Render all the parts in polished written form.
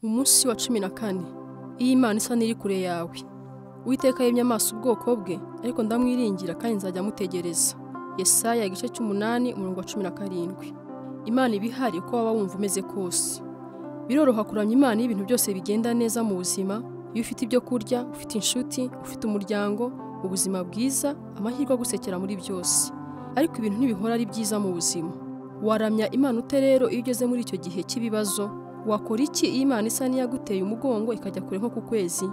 Umunsi wa 14 iyo Imana isa n'iri kure yawe. Uwiteka yimye amaso ubwoko bwe, ariko ndamwiringira kandi nzajya mutegereza. Yesaya igice cy'umunani umurongo wa 17. Imana ibihari uko waba wumva umeze kose. Biroroha kuramya Imana ibintu byose bigenda neza mu buzima, iyo ufite ibyo kurya, ufite inshuti, ufite umuryango, ubuzima bwiza, amahirwe agusekera muri byose. Ariko ibintu ntibihora ari byiza mu buzima. Waramya Imana ute rero iyo ugeze muri icyo gihe cy'ibibazo? Wakora iki iyo Imana isa n'iyaguteye umugongo ikajya kure nko ku kwezi?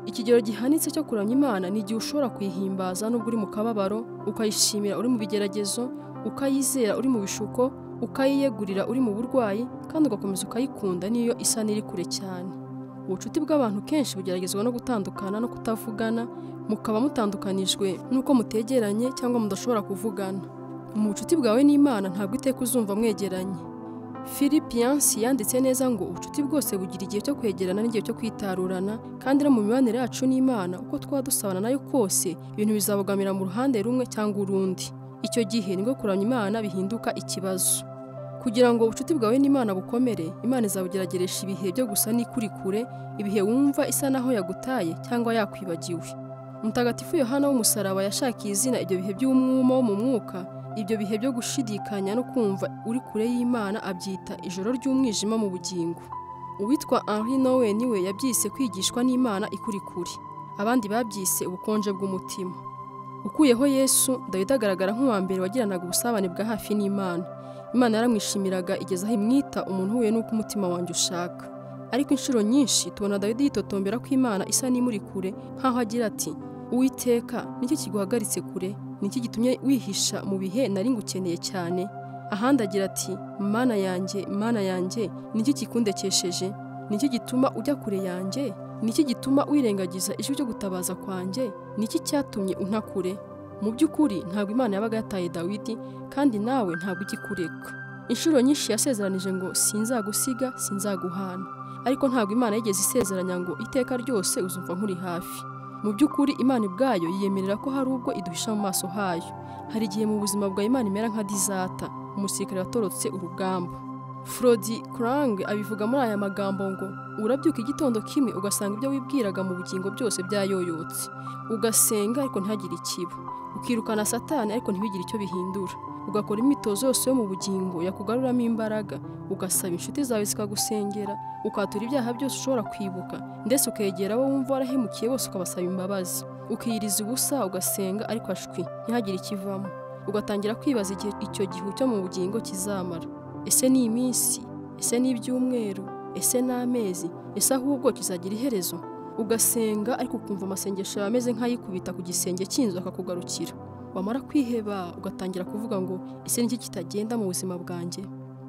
Ikigero gihanitse cyo kuramya Imana ni igihe ushobora kuyihimbaza nubwo uri mu kababaro, ukayishimira uri mu bigeragezo, ukayizera uri mu bishuko, ukayiyegurira uri mu burwayi, kandi ugakomeza ukayikunda n'iyo isa n'iri kure cyane. Ubucuti bw'abantu kenshi bugeragezwa no gutandukana no kutavugana, mukaba mutandukanijwe n'uko mutegeranye cyangwa mudashobora kuvugana. Mu bucuti bwawe n'Imana ntabwo iteka uzumva mwegeranye. Philip Yancey yanditse neza ngo ubucuti bwose bugira igihe cyo kwegerana n'igihe cyo kwitarurana, kandi no mu mibanire yacu n'Imana uko twaba dusabana nayo kose ibintu bizabogamira mu ruhande rumwe cyangwa urundi. Icyo gihe nibwo kuramya Imana bihinduka ikibazo. Kugira ngo ubucuti bwawe n'Imana bukomere, Imana izabugerageresha ibihe byo gusa n'ikuri kure, ibihe wumva isa naho yagutaye cyangwa yakwibagiwe. Mutagatifu Yohana w'umusaraba yashakiye izina ibyo bihe by'umwuma wo mu mwuka, ibyo bihe byo gushidikanya no kumva uri kure y'Imana abyita ijoro ry'umwijima mu bugingo. Uwitwa Henri Nouwen we yabyise kwigishwa n'Imana ikuri kure. Abandi babyise ubukonje bw'umutima. Ukuyeho Yesu, Dawidi agaragara nk'uwa mbere wagiranaga ubusabane bwa hafi n'Imana. Imana yaramwishimiraga igeza aho imwita umuntu uhuye n'uko umutima wanjye ushaka. Ariko inshuro nyinshi tubona Dawidi yitotombera ko Imana isa n'imuri kure, nk'aho agira ati: Uwiteka, niki kiguhagaritse kure? Niki gitumye wihisha mu bihe nari ngukeneye cyane? Ahandi agira ati: Mana yanjye, Mana yanjye, niki kikundekesheje? Niki gituma ujya kure yanjye? Niki gituma wirengagiza ijwi ryo gutabaza kwanjye? Niki cyatumye unta kure? Mu by'ukuri ntabwo Imana yabaga yataye Dawidi, kandi nawe ntabwo ikikureka. Inshuro nyinshi yasezeranije ngo sinzagusiga, sinzaguhana. Ariko ntabwo Imana yigeze isezeranya ngo iteka ryose uzumva nkuri hafi. Mu by'ukuri Imana ubwayo yiyemerera ko hari ubwo iduhisha mu maso hayo. Hari igihe mu buzima bwa Imana imera nka Dizata, umusirikare watorotse urugamba. Frodi Krang abivuga muri aya magambo ngo urabyuka igitondo kimwe ugasanga ibyo wibwiraga mu bugingo byose byayoyotse. Ugasenga ariko ntihagire ikiba. Ukirukana Satani ariko ntibigire icyo bihindura. Ugakora imyitozo yose yo mu bugingo yakugaruramo imbaraga, ugasaba inshuti zawe zikagusengera, ukatura ibyaha byose ushobora kwibuka, ndetse ukegera abo wumva warahemukiye bose ukabasaba imbabazi. Ukiyiriza ubusa ugasenga ariko ashwi ntihagire ikivamo. Ugatangira kwibaza igihe icyo gihu cyo mu bugingo kizamara. Ese ni iminsi? Ese ni ibyumweru? Ese ni amezi? Ese ahubwo kizagira iherezo? Ugasenga ariko ukumva amasengesho yawe ameze nk'ayikubita ku gisenge cy'inzu akakugarukira. Wamara kwiheba ugatangira kuvuga ngo ese niki kitagenda mu buzima bwanjye?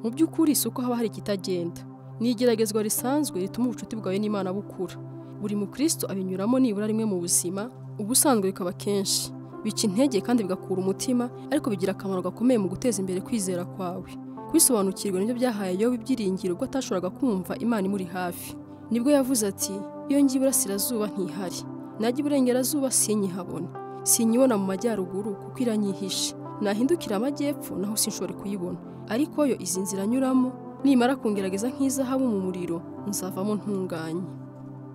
Mu by'ukuri si uko haba hari ikitagenda. Ni igeragezwa risanzwe rituma ubucuti bwawe n'Imana bukura. Buri mukristo abinyuramo nibura rimwe mu buzima, ubusanzwe bikaba kenshi. Bica intege kandi bigakura umutima, ariko bigira akamaro gakomeye mu guteza imbere kwizera kwawe. Kwisobanukirwa nibyo byahaye Yobu ibyiringiro ubwo atashoboraga kumva Imana imuri hafi. Nibwo yavuze ati: iyo ngiye iburasirazuba ntihari, najya iburengerazuba sinyihabona, sinyibona mu majyaruguru kuko iranyihishe, nahindukira amajyepfo naho sinshobore kuyibona. Ariko yo izi nzira nyuramo, nimara kungerageza nk'izahabu mu muriro, nzavamo ntunganye.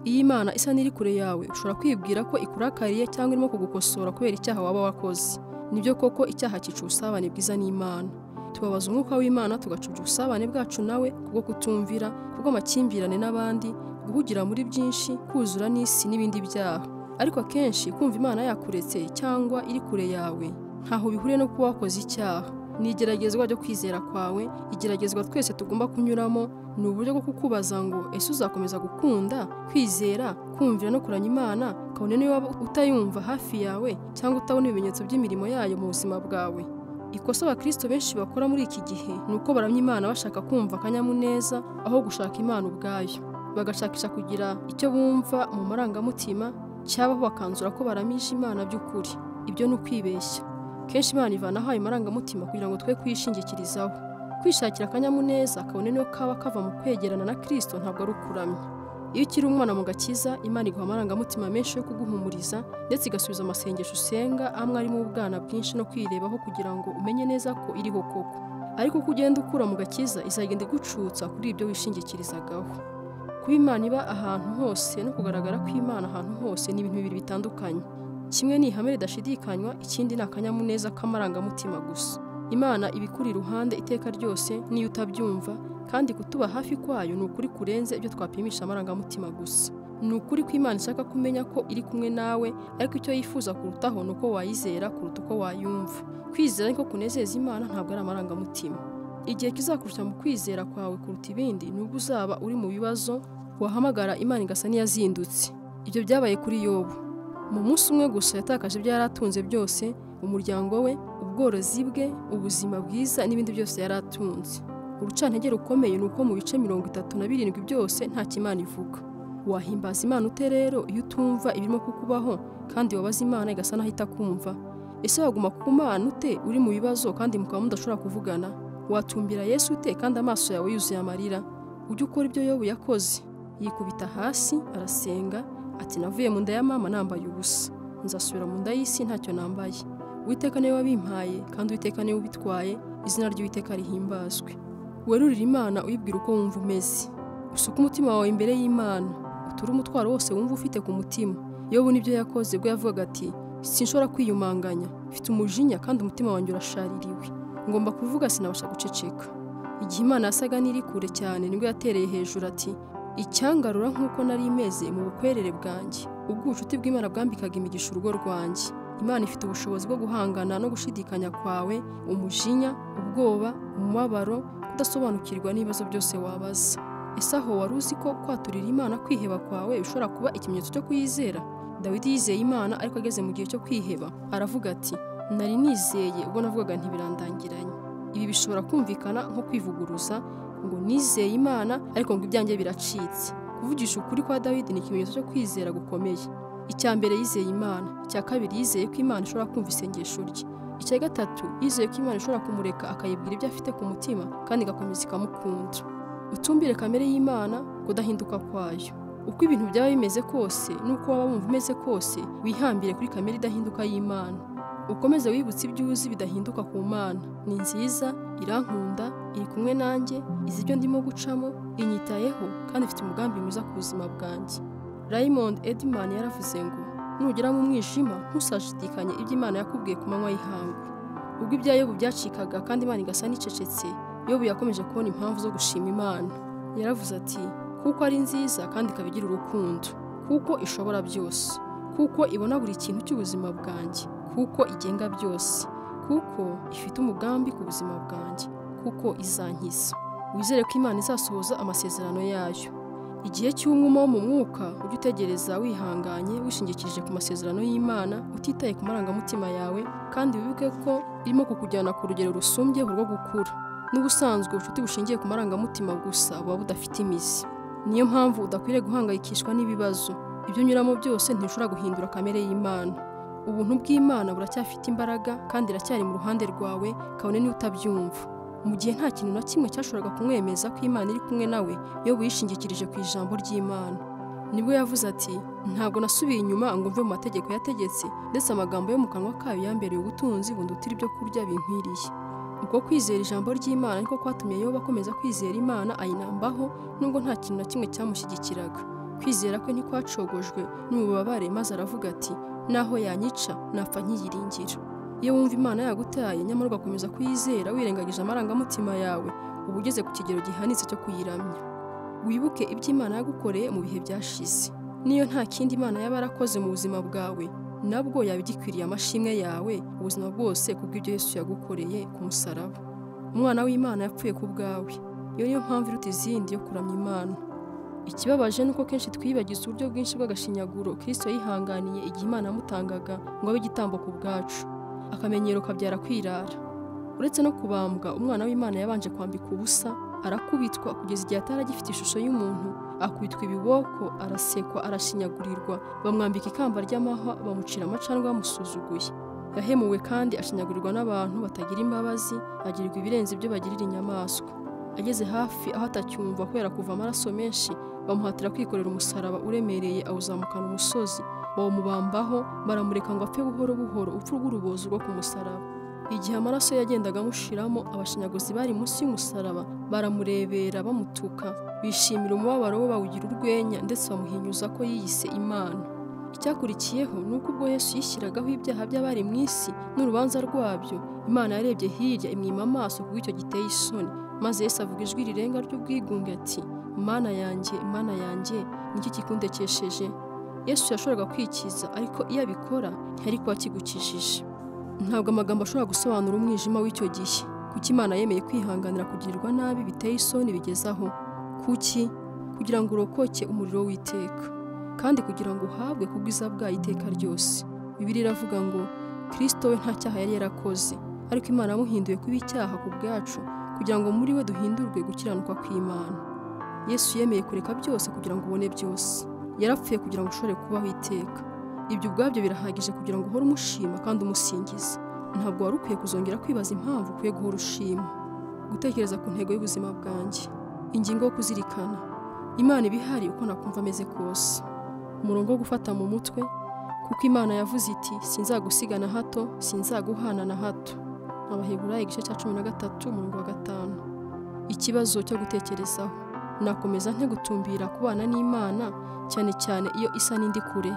Iyo Imana isa n'iri kure yawe, ushobora kwibwira ko ikurakariye cyangwa irimo kugukosora kubera icyaha waba wakoze. Nibyo koko icyaha cyica ubusabane bwiza n'Imana. Tubabaza umwuka w'Imana tugacubya ubusabane bwacu nawe kubwo kutumvira, kubw'amakimbirane n'abandi, guhugira muri byinshi, kuzura n'isi n'ibindi byaha. Ariko akenshi kumva Imana yakuretse cyangwa iri kure yawe ntaho bihuriye no kuba wakoze icyaha. Ni igeragezwa ryo kwizera kwawe, igeragezwa twese tugomba kunyuramo. Ni uburyo bwo kukubaza ngo ese uzakomeza gukunda, kwizera, kumvira no kuramya Imana, kabone niba utayumva hafi yawe cyangwa utabona ibimenyetso by'imirimo yayo mu buzima bwawe. Ikosa abakristo benshi bakora muri iki gihe ni uko baramya Imana bashaka kumva akanyamuneza aho gushaka Imana ubwayo. Bagashakisha kugira icyo bumva mu marangamutima cyabaho bakanzura ko baramije Imana by'ukuri. Ibyo ni ukwibeshya. Kenshi Imana ivanaho ayo marangamutima kugira ngo twe kwishingikirizaho. Kwishakira akanyamuneza kabone niyo kaba kava mu kwegerana na Kristo ntabwo ari ukuramya. Iyo ukiri umwana mu gakiza, Imana iguha amarangamutima menshi yo kuguhumuriza, ndetse igasubiza amasengesho usenga amwe arimo ubwana bwinshi no kwirebaho kugira ngo umenye neza ko iriho koko. Ariko uko ugenda ukura mu gakiza, izagenda igucutsa kuri ibyo wishingikirizagaho. Kuba Imana iba ahantu hose no kugaragara kw'Imana ahantu hose ni ibintu bibiri bitandukanye. Kimwe ni ihame ridashidikanywa, ikindi ni akanyamuneza k'amarangamutima gusa. Imana ibikuri iruhande iteka ryose niyo utabyumva, kandi kutuba hafi kwayo ni ukuri kurenze ibyo twapimisha amarangamutima gusa. Ni ukuri ko Imana ishaka kumenya ko iri kumwe nawe, ariko icyo yifuza kurutaho ni uko wayizera kuruta uko wayumva. Kwizera niko kunezeza Imana, ntabwo ari amarangamutima. Igihe kizakurusha mu kwizera kwawe kuruta ibindi ni ubwo uzaba uri mu bibazo, wahamagara Imana igasa n'iyazindutse. Ibyo byabaye kuri Yobu. Mu munsi umwe gusa yatakaje ibyo yari atunze byose, umuryango we, ubworozi bwe, ubuzima bwiza n'ibindi byose yari atunze. Urucantege rukomeye ni uko mu bice 37 byose nta Imana ivuga. Wahimbaza Imana ute rero iyo utumva ibirimo kukubaho kandi wabaza Imana igasa naho itakumva? Ese waguma ku Mana ute uri mu bibazo kandi mukaba mudashobora kuvugana? Watumbira Yesu ute kandi amaso yawe yuzuye amarira? Ujye ukora ibyo Yobu yakoze. Yikubita hasi arasenga ati navuye mu nda ya mama nambaye ubusa, nzasubira mu nda y'isi ntacyo nambaye. Uwiteka niwe wabimpaye kandi Uwiteka niwe ubitwaye, izina ry'Uwiteka rihimbazwe. Werurire Imana uyibwira uko wumva umeze. Usuke umutima wawe imbere y'Imana, uture umutwaro wose wumva ufite ku mutima. Yobu nibyo yakoze ubwo yavugaga ati sinshobora kwiyumanganya, mfite umujinya kandi umutima wanjye urashaririwe, ngomba kuvuga sinabasha guceceka. Igihe Imana yasaga n'iri kure cyane nibwo yatereye hejuru ati icyangarura nk'uko nari imeze mu bukwerere bwanjye, ubwo ubucuti bw'Imana bwambikaga imigisha urugo rwanjye. Imana ifite ubushobozi bwo guhangana no gushidikanya kwawe, umujinya, ubwoba, umubabaro, kudasobanukirwa n'ibibazo byose wabaza. Ese aho wari uzi ko kwaturira Imana kwiheba kwawe bishobora kuba ikimenyetso cyo kuyizera? Dawidi yizeye Imana, ariko ageze mu gihe cyo kwiheba aravuga ati nari nizeye ubwo navugaga ntibirandangiranye. Ibi bishobora kumvikana nko kwivuguruza ngo nizeye Imana ariko ngo ibyanjye biracitse. Kuvugisha ukuri kwa Dawidi ni ikimenyetso cyo kwizera gukomeye. Icya mbere yizeye Imana, icya kabiri yizeye ko Imana ishobora kumva isengesho rye, icya gatatu yizeye ko Imana ishobora kumureka akayibwira ibyo afite ku mutima kandi igakomeza ikamukunda. Utumbire kamere y'Imana, kudahinduka kwayo. Uko ibintu byaba bimeze kose n'uko waba wumva umeze kose, wihambire kuri kamere idahinduka y'Imana. Ukomeze wibutse ibyo uzi bidahinduka ku Mana. Ni nziza, irankunda, iri kumwe nanjye, izi ibyo ndimo gucamo, inyitayeho kandi ifite umugambi mwiza ku buzima bwanjye. Raymond Edman yaravuze ngo nugera mu mwijima ntusashidikanye ibyo Imana yakubwiye ku manywa y'ihangu. Ubwo ibya Yobu byacikaga kandi Imana igasa n'icecetse, Yobu yakomeje kubona impamvu zo gushima Imana. Yaravuze ati kuko ari nziza kandi ikaba igira urukundo, kuko ishobora byose, kuko ibona buri kintu cy'ubuzima bwanjye, kuko igenga byose, kuko ifite umugambi ku buzima bwanjye, kuko izankiza. Wizere ko Imana izasohoza amasezerano yayo. Igihe cy'umwuma wo mu mwuka ujye utegereza wihanganye, wishingikirije ku masezerano y'Imana, utitaye ku marangamutima yawe, kandi wibuke ko irimo kukujyana ku rugero rusumbyeho rwo gukura. N'ubusanzwe ubucuti bushingiye ku marangamutima gusa buba budafite imizi. Niyo mpamvu udakwiriye guhangayikishwa n'ibibazo. Ibyo unyuramo byose ntibishobora guhindura kamere y'Imana. Ubuntu bw'Imana buracyafite imbaraga kandi iracyari mu ruhande rwawe, kabone niba utabyumva. Mu gihe nta kintu na kimwe cyashoboraga kumwemeza ko Imana iri kumwe nawe, Yobu yishingikirije ku ijambo ry'Imana. Nibwo yavuze ati ntabwo nasubiye inyuma ngo mve mu mategeko yategetse, ndetse amagambo yo mu kanwa kayo yambereye ubutunzi bundutira ibyo kurya binkwiriye. Uko kwizera ijambo ry'Imana niko kwatumye Yobu akomeza kwizera Imana ayinambaho, nubwo nta kintu na kimwe cyamushyigikiraga. Kwizera kwe ntikwacogojwe n'ububabare, maze aravuga ati naho yanyica napfa nkiyiringira. Iyo wumva Imana yagutaye nyamara ugakomeza kuyizera wirengagije amarangamutima yawe, uba ugeze ku kigero gihanitse cyo kuyiramya. Wibuke ibyo Imana yagukoreye mu bihe byashize. Niyo nta kindi Imana yaba yarakoze mu buzima bwawe, nabwo yaba igikwiriye amashimwe yawe ubuzima bwose kubw'ibyo Yesu yagukoreye ku musaraba. Umwana w'Imana yapfuye ku bwawe. Iyo niyo mpamvu iruta izindi yo kuramya Imana. Ikibabaje ni uko kenshi twiyibagiza uburyo bwinshi bw'agashinyaguro Kristo yihanganiye igihe Imana yamutangaga ngo abe igitambo ku bwacu. Akamenyero kabyara kwirara. Uretse no kubambwa, umwana w'Imana yabanje kwambika ubusa, arakubitwa kugeza igihe atari agifite ishusho y'umuntu, akubitwa ibiboko, arasekwa, arashinyagurirwa, bamwambika ikamba ry'amahwa, bamucira amacandwe bamusuzuguye. Yahemuwe kandi ashinyagurirwa n'abantu batagira imbabazi, agirirwa ibirenze ibyo bagirira inyamaswa. Ageze hafi aho atacyumva kubera kuva amaraso menshi, bamuhatira kwikorera umusaraba uremereye awuzamukana umusozi, bawumubambaho, baramureka ngo apfe buhoro buhoro urupfu rw'urubozo rwo ku musaraba. Igihe amaraso yagendaga amushiramo, abashinyaguzi bari munsi y'umusaraba baramurebera bamutuka, bishimira umubabaro we bawugira urwenya, ndetse bamuhinyuza ko yiyise Imana. Icyakurikiyeho ni uko ubwo Yesu yishyiragaho ibyaha by'abari mu isi n'urubanza rwabyo, Imana yarebye hirya imwima amaso kubw'icyo giteye isoni. Maze Yesu avuga ijwi rirenga ry'ubwigunge ati: Mana yanjye, Mana yanjye, niki kikundekesheje? Yesu yashoboraga kwikiza, ariko iyo abikora ntiyari kuba akigukijije. Ntabwo amagambo ashobora gusobanura umwijima w'icyo gihe. Kuki Imana yemeye kwihanganira kugirirwa nabi biteye isoni bigezaho? Kuki? Kugira ngo urokoke umuriro w'iteka, kandi kugira ngo uhabwe ku bwiza bwayo iteka ryose. Bibiliya iravuga ngo Kristo we nta cyaha yari yarakoze, ariko Imana yamuhinduye kuba icyaha ku bwacu, kugira ngo muri we duhindurwe gukiranuka kw'Imana. Yesu yemeye kureka byose kugira ngo ubone byose. Yarapfuye kugira ngo ushobore kubaho iteka. Ibyo ubwabyo birahagije kugira ngo uhore umushima kandi umusingiza. Ntabwo wari ukwiye kuzongera kwibaza impamvu ukwiye guhora ushima. Gutekereza ku ntego y'ubuzima bwanjye. Ingingo yo kuzirikana. Imana iba ihari uko nakumva ameze kose. Umurongo wo gufata mu mutwe, kuko Imana yavuze iti: sinzagusiga na hato, sinzaguhana na hato. Abaheburayo igice cya 13 umurongo wa 5. Ikibazo cyo gutekerezaho. Nakomeza nte gutumbira kubana n'Imana, cyane cyane iyo isa n'indi kure?